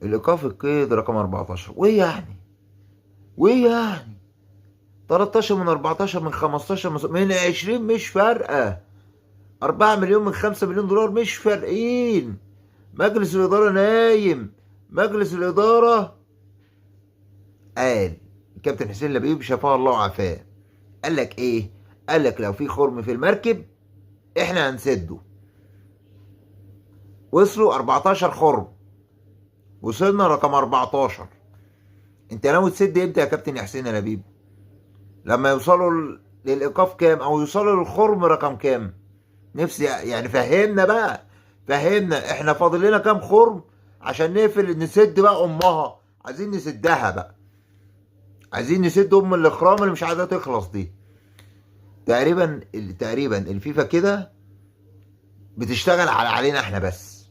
الايقاف القيد رقم 14. وايه يعني؟ وايه يعني 13 من 14 من 15 من 20؟ مش فارقه. 4 مليون من 5 مليون دولار مش فارقين. مجلس الادارة نايم. مجلس الادارة قال الكابتن حسين لبيب شفاه الله وعافاه، قال لك ايه؟ قال لك لو في خرم في المركب احنا هنسده. وصلوا 14 خرم، وصلنا رقم 14. انت ناوي تسد امتى يا كابتن حسين لبيب؟ لما يوصلوا للايقاف كام، او يوصلوا للخرم رقم كام؟ نفسي يعني فهمنا بقى، فهمنا احنا فاضل لنا كام خرم عشان نقفل نسد بقى امها. عايزين نسدها بقى، عايزين نسد ام الاخرام اللي مش عايزه تخلص دي. تقريبا الفيفا كده بتشتغل علينا احنا بس.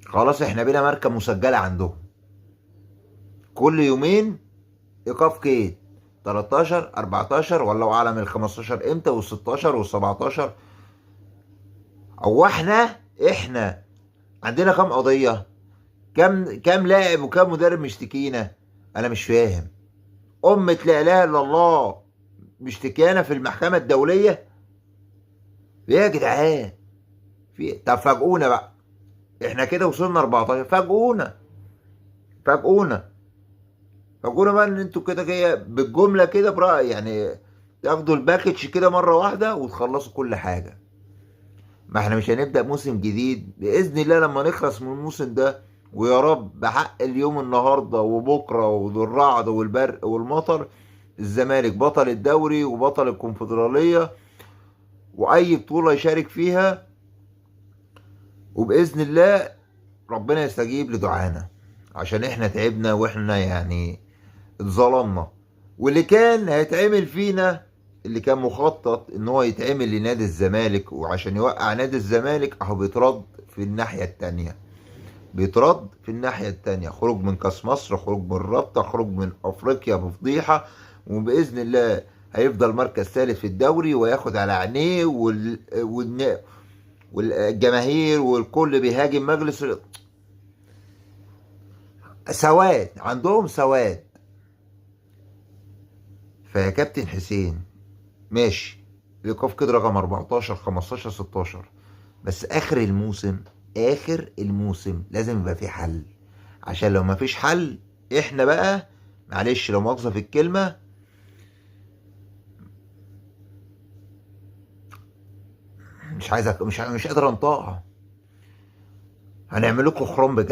خلاص احنا بينا ماركة مسجله عندهم، كل يومين ايقاف قيد 13 14 والله اعلم ال 15 امتى، وال 16 وال 17. هو احنا عندنا كام قضية؟ كام لاعب وكام مدرب مشتكينا؟ انا مش فاهم. امة لا اله الا الله مشتكيانا في المحكمة الدولية؟ ايه يا جدعان؟ في طب فاجئونا بقى، احنا كده وصلنا 14. فاجئونا فاجئونا فاجئونا بقى ان انتوا كده جاية بالجملة كده برأي، يعني تاخدوا ال package كده مرة واحدة وتخلصوا كل حاجة. ما احنا مش هنبدأ موسم جديد بإذن الله لما نخلص من الموسم ده، ويا رب بحق اليوم النهاردة وبكرة والرعد والبرق والمطر، الزمالك بطل الدوري وبطل الكونفدرالية وأي بطولة يشارك فيها، وبإذن الله ربنا يستجيب لدعانا، عشان احنا تعبنا واحنا يعني اتظلمنا. واللي كان هيتعمل فينا، اللي كان مخطط ان هو يتعمل لنادي الزمالك وعشان يوقع نادي الزمالك، اهو بيترد في الناحية التانية، بيترد في الناحية التانية. خروج من كاس مصر، خروج من الرابطة، خروج من افريقيا بفضيحة، وبإذن الله هيفضل مركز ثالث في الدوري وياخد على عينيه، والجماهير والكل بيهاجم مجلس سواد، عندهم سواد. فيا كابتن حسين ماشي، الايقاف كده رقم 14 15 16، بس اخر الموسم، اخر الموسم لازم يبقى في حل، عشان لو ما فيش حل احنا بقى معلش لو مؤاخذة في الكلمة مش عايز مش قادر انطقها، هنعمل لكم خرم بجد.